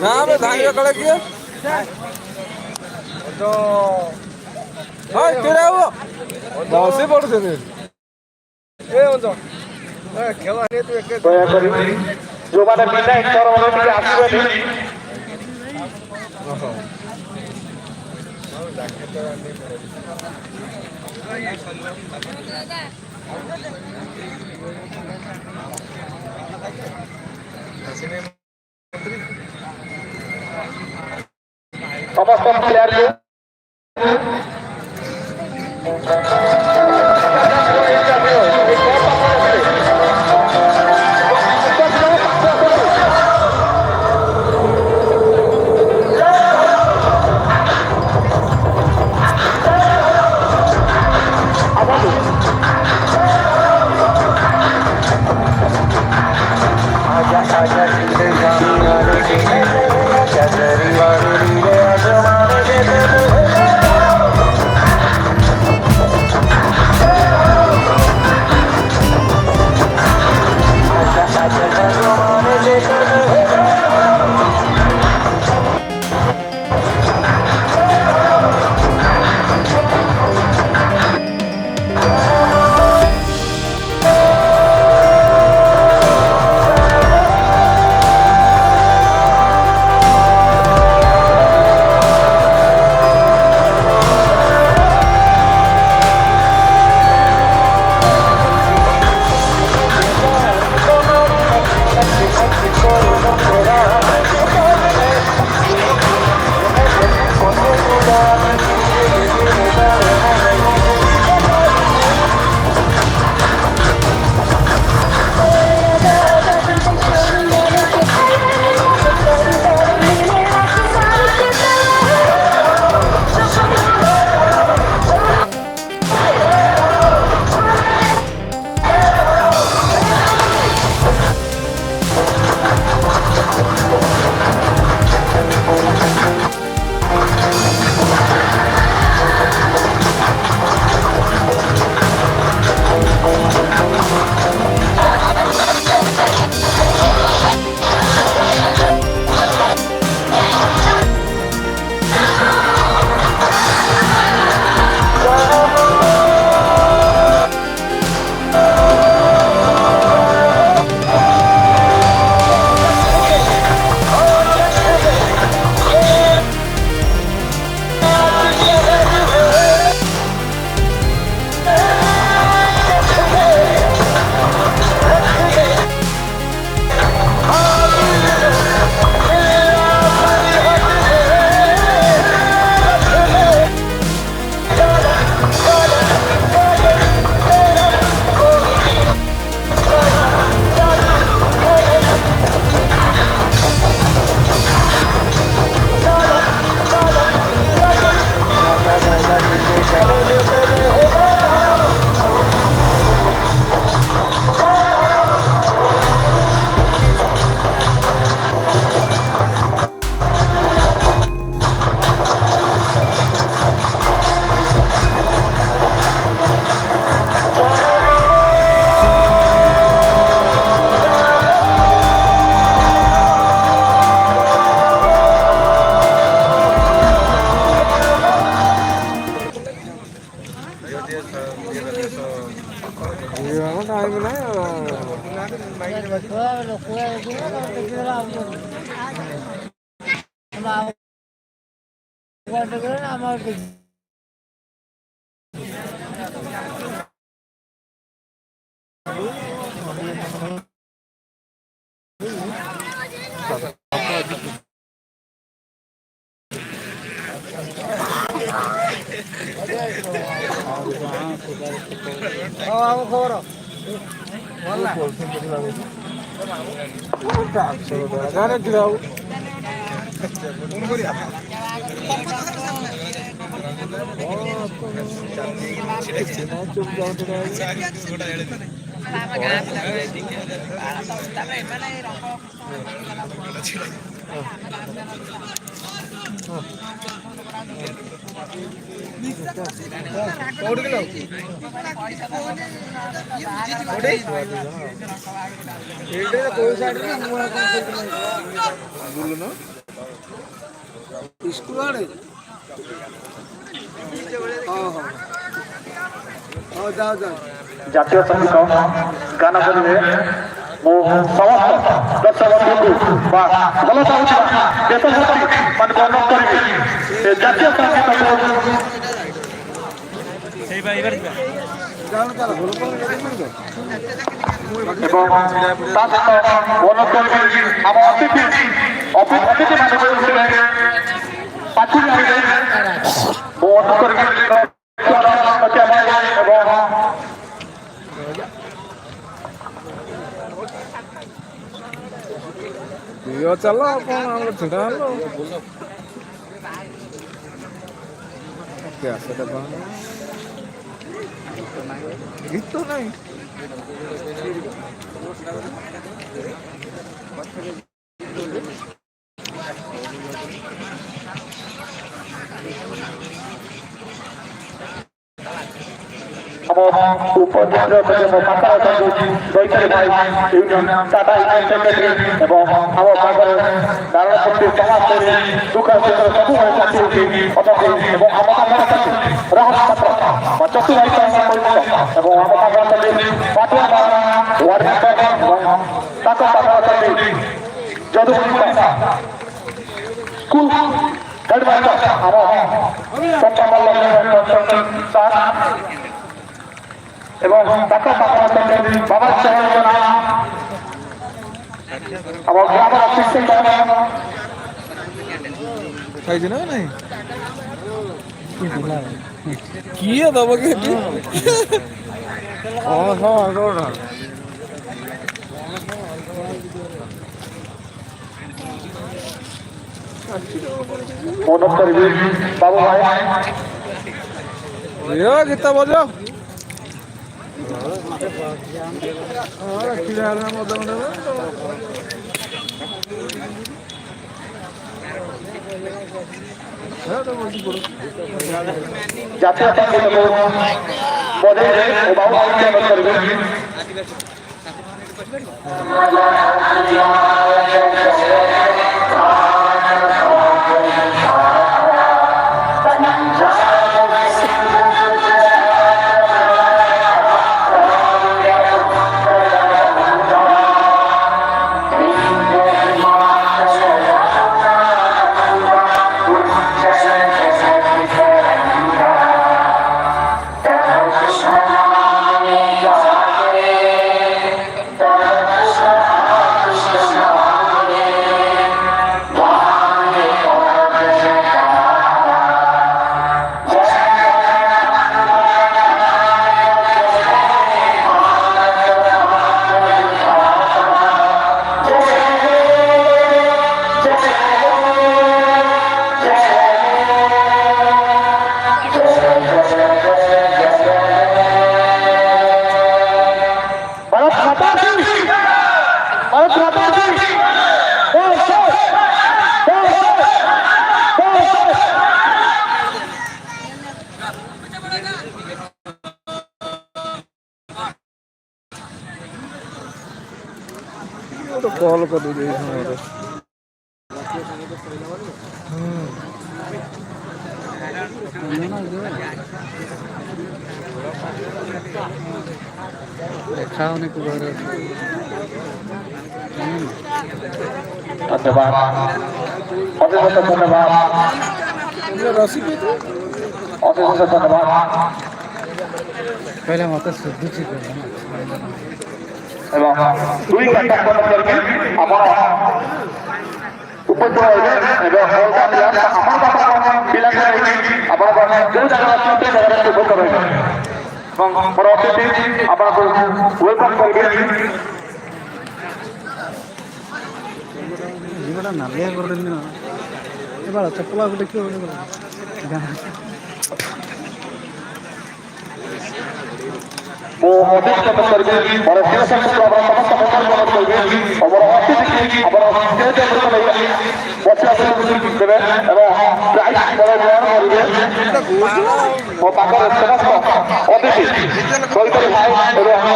ନା ବେ ଧାଇଁବ କାଳେ କିଏ। ହଁ ଛିଡ଼ା ହୁଅ, ବସି ପଡୁଛନ୍ତି। ଦୟାକରି ଯୋଉମାନେ ବିନା ଇଣ୍ଟରଭ୍ୟୁରେ ଟିକେ ଆସିବେନି। ସମସ୍ତ ପ୍ଲେୟାରକୁ ଟାଇମ୍ ନାହିଁ ଆଉ। ନା ନା ଛିଡ଼ା ହବୁ। କିଛି ନାହିଁ, ଚୁପଚାପ ଛିଡ଼ା ହବୁ। କୋଉଠି କିଲୋ? କୋଉଠି? ଏଇଠି କୋଉ ସାଇଡରେ ମୁଁ ଆଉ କଣ ବୁଲୁନ ସ୍କୁଲ ଆଡେ। ହଁ ହଁ ହଉ, ଯାଅ ଯାଅ। ଜାତୀୟ ସଙ୍ଗୀତ ଗାନ କରିବେ। ମୁଁ ସମସ୍ତ ଦର୍ଶକ ବନ୍ଧୁଙ୍କୁ ବା ଭଲ ପାଉଥିବା ଦେଶଭକ୍ତି ମାନଙ୍କୁ ଅନୁରୋଧ କରିବି ସେ ଜାତୀୟ ସଙ୍ଗୀତକୁ ଯାଉନ ଚାଲ। ଏବଂ ତା ସହିତ ଅନୁରୋଧ କରିବି, ଆମ ଅତିଥି ମାନଙ୍କୁ ପାଖକୁ ଆଣିବେ। ମୁଁ ଅନୁରୋଧ କରିବି ଏବଂ ଦିଅ, ଚାଲ। ଆଉ କଣ ଆମର ଛିଡ଼ା ହେଲ? କ୍ୟାସେଟ କଣ ଗୀତ ନାହିଁ। ଆମ ଉପସ୍ଥିତ ଅଛନ୍ତି, ମୋ ପାଖରେ ଅଛନ୍ତି ଦୈତାରୀ ଭାଇ, ୟୁନିୟନ ଟାଟା ୟୁନିୟନ ସେକ୍ରେଟାରୀ ଏବଂ ଆମ ପାଖରେ ନାରାୟଣପୂର୍ତ୍ତି ସମାଜସେବୀ ଦୁଃଖ ସୁଖରେ ସବୁବେଳେ ସାଥୀ ହେଇକି ଅଛନ୍ତି ଏବଂ ଆମ ପାଖରେ ଅଛନ୍ତି ରାହୁଲ ପାତ୍ର ବା ଚତୁ ଭାଇ ପରିଚିତ ଏବଂ ଆମ ପାଖରେ ଅଛନ୍ତି ପାଟୁଆ ୱାର୍ଡ ମେମ୍ବର ଏବଂ ତାଙ୍କ ପାଖରେ ଅଛନ୍ତି ଯଦୁମଣି ସ୍କୁଲ ହେଡମାଷ୍ଟର, ଆମ ଚମ୍ପାମଲ୍ଲ ସାର୍ ଏବଂ ତାଙ୍କ ପାଖରେ ଅଛନ୍ତି ବାବା ଚରଣ ଜେନା, ଆମ ଗ୍ରାମର ଶିକ୍ଷକ। ଖାଇଛି ନା ନାଇଁ? କିଏ ଦବ କି ଏଠି? ହଁ ହଁ, କଣ? ଅନୁରୋଧ କରିବି ବାବୁ ଭାଇ। ଦିଅ, ଗୀତ ବଜାଅ। ହଁ, ଛିଡ଼ା ହେଲା ମଦ ଖଣ୍ଡେ। ଜାତୀୟ ସଙ୍ଗୀତକୁ ବଜେଇବେ ଓ ବାବୁ ଭାଇକି ଅନୁରୋଧ କରିବି। ଭାରତ ମାତା କି, ଭାରତ ମାତା କି! ଜୟ ଜୟ ଜୟ ଜୟ ଜୟ ଜୟ। ଗୋଟେ କଲ୍ କରିଦେଉଛି ଏଇ ସମୟରେ। ହୁଁ। ଦେଖା ହଉନି, କୋଉ ଘରେ ଅଛି? ଧନ୍ୟବାଦ, ଅଶେଷ ଅଶେଷ ଧନ୍ୟବାଦ। ରସି ପିଇଛୁ। ଅଶେଷ ଅଶେଷ ଧନ୍ୟବାଦ। କହିଲା ମତେ ଶୁଭୁଛି, କହିଲା ନା। ଏବଂ ଦୁଇ କାର୍ଟନ କରିକି ଆପଣ ଉପସ୍ଥିତ ରହିବେ ଏବଂ ଅଲଗା ପିଲା ଆପଣଙ୍କ ପିଲାଙ୍କୁ ନେଇକି ଆପଣଙ୍କ ଯେଉଁ ଜାଗାରେ ଅଛନ୍ତି, ସେ ଜାଗାରେ ଉପସ୍ଥିତ ରହିବେ ଏବଂ ମୋର ଅତିଥି ଆପଣଙ୍କୁ welcome କରିବେ। ଜିଭଟା ନାଲିଆ କରିଦେଲି ନା। ଏ ବାଳ ଚପଲ ଦେଖିବ ଗୋଟେ ଗାଁ। ମୁଁ ଅତିଥି ପ୍ରକାଶ କରିବି। ମୋର ଶିବଶକ୍ତି କ୍ଲବର ସମସ୍ତ ମେମ୍ବରଙ୍କୁ ଅନୁରୋଧ କରିବି, ଆମର ଅତିଥି ଆମର ଷ୍ଟେଜ୍ ଉପରକୁ ନେଇ ବସିବାକୁ ଦେବେ ଏବଂ ପ୍ରାଇଜ୍ ଗ୍ରହଣ କରିବେ। ମୋ ପାଖରେ ସମସ୍ତ ଅତିଥି ଦୈତାରୀ ଭାଇ ଏବଂ